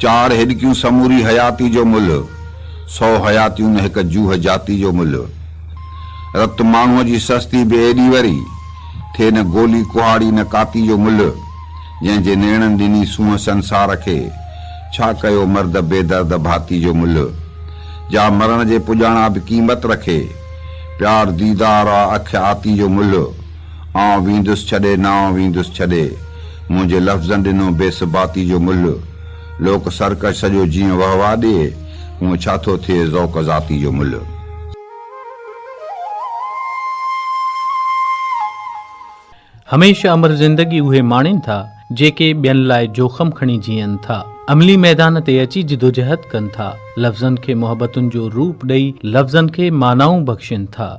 چار هڏڪيون سموري حياتي جو ملهه، سو حياتيون نه هڪ جوهه جاتي جو ملهه. رت ماڻهوء جي سستي به ايڏي وري، ٿئي نه گولي ڪهاڙي نه ڪاتي جو ملهه. جنهن جي نيڻن ڏني سونهن سنسار کي، ڇا ڪيو مرد بي درد ڀاتي جو ملهه. جا مرڻ جي پڄاڻا به قيمت رکي، پيار ديدار آ اک آتي جو ملهه. آئون ويندس ڇڏي نانء ويندس ڇڏي، منهنجي لفظن ڏنو بي ثباتي جو ملهه. لوڪ سرڪش سڄو جيئن وهه واه ڏئي، هونء ڇا ٿو ٿئي ذوق ذاتي جو ملهه. هميشه امر زندگي اهي ماڻين ٿا، جيڪي ٻين لاء جوکم کڻي جيئن ٿا. عملي ميدان تي اچي جدوجهد ڪن ٿا. لفظن کي محبتن جو روپ ڏئي لفظن کي معنائون بخشين ٿا.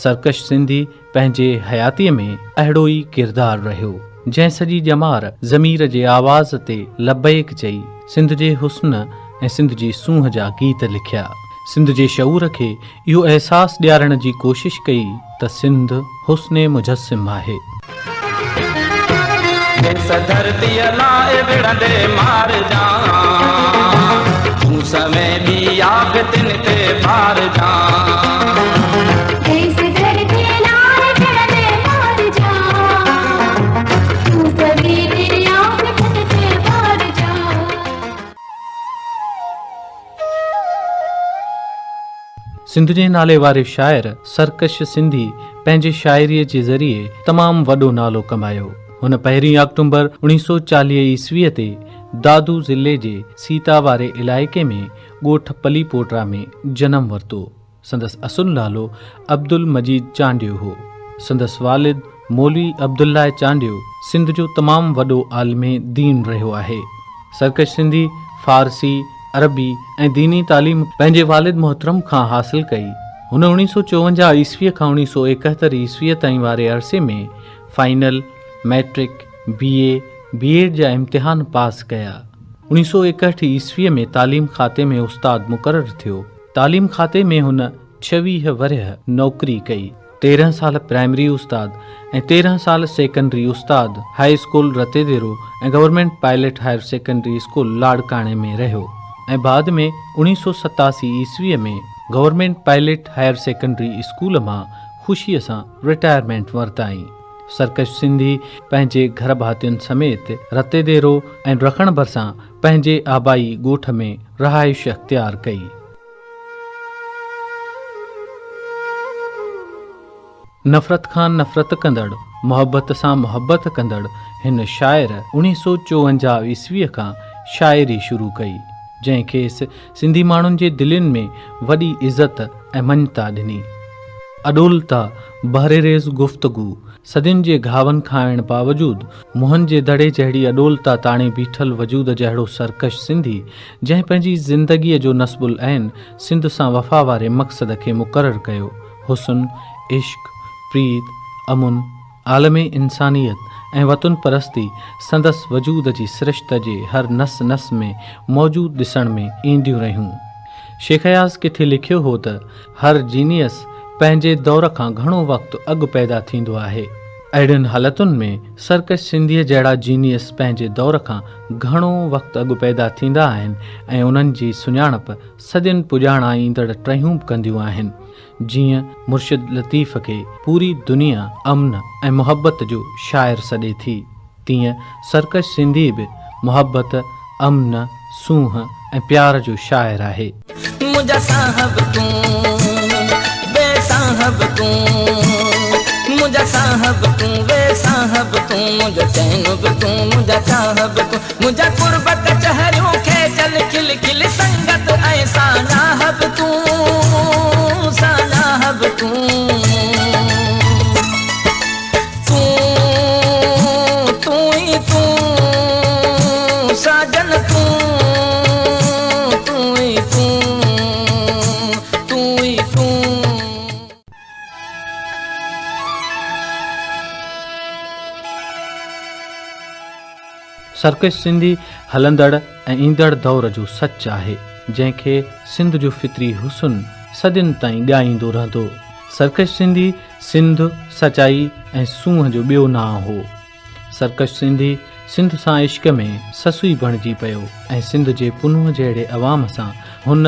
سرڪش سنڌي پنهنجي حياتيء ۾ اهڙو ئي ڪردار رهيو، جنهن سڄي ڄمار ضمير جي آواز تي لبيڪ چئي سنڌ جي حسن ۽ سنڌ جي سونهن جا گيت لکيا. سنڌ جي شعور کي اهو احساس ڏيارڻ جي ڪوشش ڪئي ته سنڌ حسن مجسم آهي. ديس ڌرتيء لاء وڙهندي مارجان، تون سوين ٻي آفتن تي ڀارجان. ديس ڌرتيء لاء وڙهندي مارجان، تون سوين ٻي آفتن تي ڀارجان. سنڌ جي نالي واري شاعر سرڪش سنڌي پنهنجي شاعريء جي ذريعي تمام وڏو نالو ڪمايو. هن پهرين آڪٽومبر 1940 عيسويء تي دادو ضلعي جي سيتا واري علائقي ۾ ڳوٺ پلي پوٽرا ۾ جنم ورتو. سندس اصل نالو عبدالمجيد چانڊيو هو. سندس والد مولوي عبدالله چانڊيو سنڌ جو تمام وڏو عالم دين رهيو آهي. سرڪش سنڌي فارسي، عربي ۽ ديني تعليم پنهنجي والد محترم کان حاصل ڪئي. هن اوڻيهه سو چوونجاهه عيسويء کان اوڻيهه سو ايڪهتر عيسويء تائين واري عرصي ۾ final, matric, B A, B Ed جا امتحان پاس ڪيا. اوڻيهه سو ايڪهٺ عيسويء ۾ تعليم کاتي ۾ استاد مقرر ٿيو. تعليم کاتي ۾ هن ڇويهه ورهيه نوڪري ڪئي. 13 سال پرائمري استاد ۽ 13 سال سيڪنڊري استاد high school Ratodero ۽ government pilot higher secondary school لاڙڪاڻي ۾ رهيو ۽ بعد ۾ 1987 عيسويء ۾ government pilot higher secondary school مان خوشيء سان رٽائرمينٽ ورتائين. سرڪش سنڌي پنهنجي گهر ڀاتين سميت رتيديرو ۽ ڊکڻ ڀرسان پنهنجي آبائي ڳوٺ ۾ رهائش اختيار ڪئي. نفرت کان نفرت ڪندڙ، محبت سان محبت ڪندڙ هن شاعر اوڻيهه سو چوونجاهه عيسويء کان شاعري شروع ڪئي، جنهن کيس سنڌي ماڻهن جي دلين ۾ وڏي عزت ۽ مڃتا ڏني. اڏولتا، بحرريز گفتگو، صدين جي گهاون کائڻ باوجود موهن جي دڙي جهڙي اڏولتا تاڻي بيٺل وجود جهڙو سرڪش سنڌي، جنهن پنهنجي زندگيء جو نصب العين سنڌ سان وفا واري مقصد کي مقرر ڪيو، حسن، عشق، پريت، امن، عالم انسانيت ۽ وطن پرستي سندس وجود جي سرشت جي هر نس نس ۾ موجود ڏسڻ ۾ اينديون رهيون. شيخ اياز ڪٿي لکيو هو ته، هر جينيس پنهنجي دور کان گهڻو وقت اڳ پيدا ٿيندو آهي. اهڙين حالتن ۾ سرڪش سنڌيء جهڙا جينيس پنهنجي دور کان گهڻو وقت اڳ پيدا ٿيندا آهن ۽ انهن جي سڃاڻپ صدين پڄاڻان ايندڙ ٽهيون به ڪنديون آهن. جيئن مرشد لطيف کي پوري دنيا امن ۽ محبت جو شاعر سڏي ٿي. تيئن سرڪش سنڌي به محبت، امن، سونهن ۽ پيار جو شاعر آهي. منهنجا صاحب تون، بي صاحب تون، منهنجا صاحب تون، بي صاحب تون، منهنجو چين به تون، منهنجا چاهه به تون، منهنجا قرب ڪچهريون کيچل کل کل سنگت ۽ ساڃاهه به تون، ساڃاهه به تون. تون، تون ئي تون، ساجن تون، تون ئي تون، تون ئي تون. سرڪش سنڌي هلندڙ ۽ ايندڙ دور جو سچ آهي، جنهن کي سنڌ جو فطري حسن صدين تائين ڳائيندو رهندو. سرڪش سنڌي سنڌ، سچائي ۽ سونهن جو ٻيو نانء هو. سرڪش سنڌي سنڌ سان عشق ۾ سسئي بڻجي پيو ۽ سنڌ جي پنهونء جهڙي عوام سان هن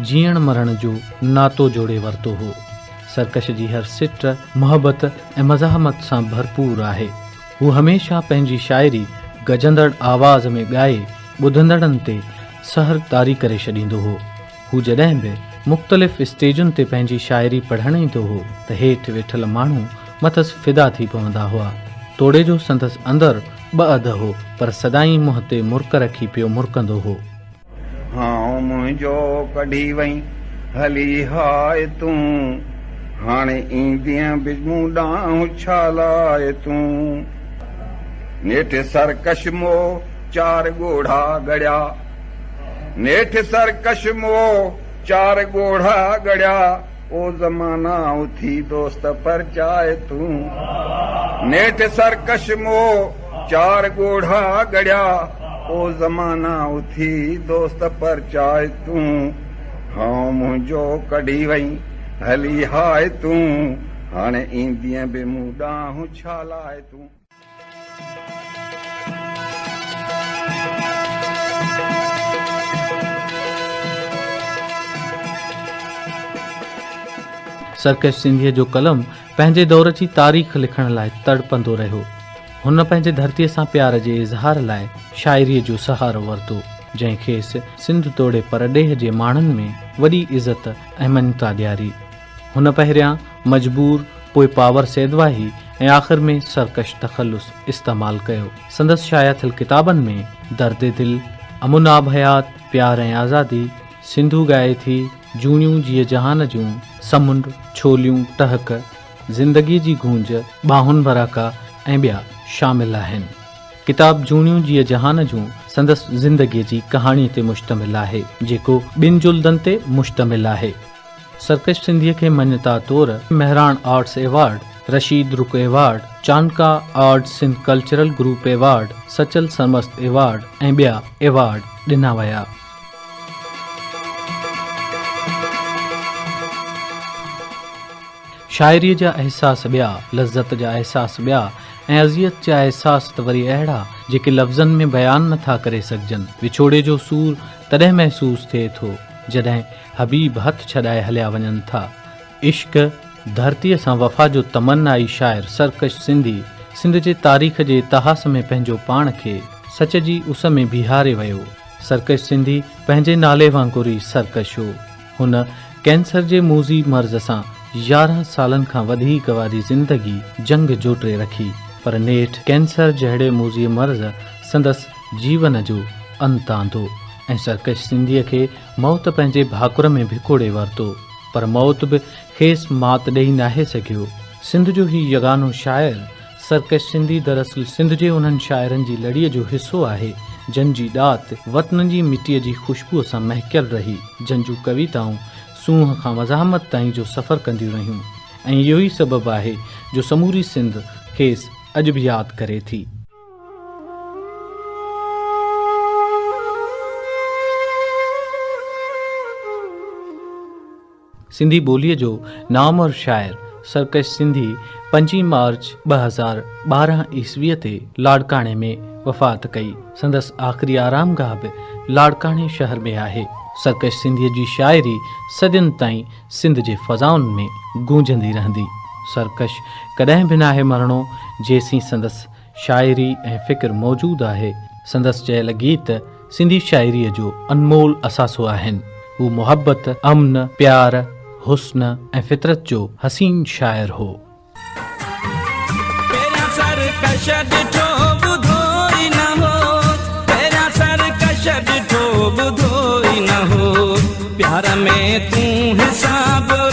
جيئڻ مرڻ جو ناتو جوڙي ورتو هو. سرڪش جي هر سٽ محبت ۽ مزاحمت سان ڀرپور آهي. هو هميشه پنهنجي شاعري گجندڙ آواز ۾ ڳائي ٻڌندڙن تي سحر طاري ڪري ڇڏيندو هو. هو جڏهن به مختلف اسٽيجن تي پنهنجي شاعري پڙهڻ ايندو هو ته هيٺ ويٺل ماڻهو مٿس فدا ٿي پوندا هئا. توڙي جو سندس اندر ٻه اڌ هو پر سدائين منهن تي مرڪ رکي پيو مرڪندو هو. هانء منهنجو ڪڍي وئين هلي هاء تون، هاڻي ايندينء به مون ڏانهن ڇا لاء تون. نيٺ سرڪش مئو چار ڳوڙها ڳڙيا. نيٺ سرڪش مئو چار ڳوڙها ڳڙيا. او زمانا اٿي دوست پرچاء تون. نيٺ سرڪش مئو چار ڳوڙها ڳڙيا. او زمانا اٿي دوست پرچاء تون. هانء منهنجو ڪڍي وئين هلي هاء تون. هاڻي ايندينء به مون ڏانهن ڇا لاء تون. سرڪش سنڌيء جو قلم پنهنجي دور جي تاريخ لکڻ لاء تڙپندو رهيو. هن پنهنجي ڌرتيء سان پيار جي اظهار لاء شاعريء جو سهارو ورتو، جنهن کيس سنڌ توڙي پرڏيهه جي ماڻهن ۾ وڏي عزت ۽ مڃتا ڏياري. هن پهريان مجبور، پوء پاور سيدواهي ۽ آخر ۾ سرڪش تخلص استعمال ڪيو. سندس شايع ٿيل ڪتابن ۾ درد دل، امن آب حيات، پيار ۽ آزادي، سنڌو ڳائي ٿي، جوڻيون جيء جهان جون، سمنڊ، ڇوليون، ٽهڪ، زندگيء جي گونج، ٻانهن براڪا ۽ ٻيا شامل آهن. ڪتاب جوڻيون جيء جهان جون سندس زندگيء جي ڪهاڻيء تي مشتمل آهي، جيڪو ٻن جلدن تي مشتمل آهي. سرڪش سنڌيء کي مڃتا طور Mehran arts award, Rashid Ruk award, Chandka arts Sindh cultural group award, Sachal Sarmast award ۽ ٻيا ايوارڊ ڏنا ويا. شاعريء جا احساس ٻيا، لذت جا احساس ٻيا ۽ اذيت جا احساس ته وري اهڙا جيڪي لفظن ۾ بيان نه ٿا ڪري سگهجن. وڇوڙي جو سور تڏهن محسوس ٿئي ٿو، جڏهن حبيب هٿ ڇڏائي هليا وڃن ٿا. عشق، ڌرتيء سان وفا جو تمنائي شاعر سرڪش سنڌي، سنڌ جي تاريخ جي اتهاس ۾ پنهنجو پاڻ کي سچ جي اس ۾ بيهاري ويو. سرڪش سنڌي پنهنجي نالي وانگر ئي سرڪش هو. هن ڪينسر جي موذي مرض سان 11 سالن کان وڌيڪ واري زندگي جنگ جوٽي رکي، پر نيٺ ڪينسر جهڙي موذي مرض سندس جيون جو انت آندو ۽ سرڪش سنڌيء کي موت پنهنجي ڀاڪر ۾ ڀڪوڙي ورتو، پر موت به کيس مات ڏئي ناهي سگهيو. سنڌ جو هي يگانو شاعر سرڪش سنڌي دراصل سنڌ جي انهن شاعرن جي لڙيء جو حصو آهي، جن جي ڏات وطن جي مٽيء جي خوشبوء سان مهڪيل رهي، جن جون ڪويتائون سونهن کان مزاحمت تائين جو سفر ڪنديون رهيون ۽ اهو ئي سبب آهي جو سموري سنڌ کيس اڄ به ياد ڪري ٿي. سنڌي ٻوليء جو نامور شاعر سرڪش سنڌي پنجين مارچ 2012 عيسويء تي لاڙڪاڻي ۾ وفات ڪئي. سندس آخري آرامگاهه به لاڙڪاڻي شهر ۾ آهي. سرڪش سنڌيء جي شاعري صدين تائين سنڌ جي فضائن ۾ گونجندي رهندي. سرڪش ڪڏهن به ناهي مرڻو، جيسين سندس شاعري ۽ فڪر موجود آهي. سندس چيل گيت سنڌي شاعريء جو انمول اثاثو آهن. هو محبت، امن، پيار، حسن ۽ فطرت جو حسين شاعر هو. پهريان سرڪش ڏٺو ٻڌو ئي نه هو پهريان سرڪش ڏٺو ٻڌو ئي نه هو پيار ۾ تون حساب.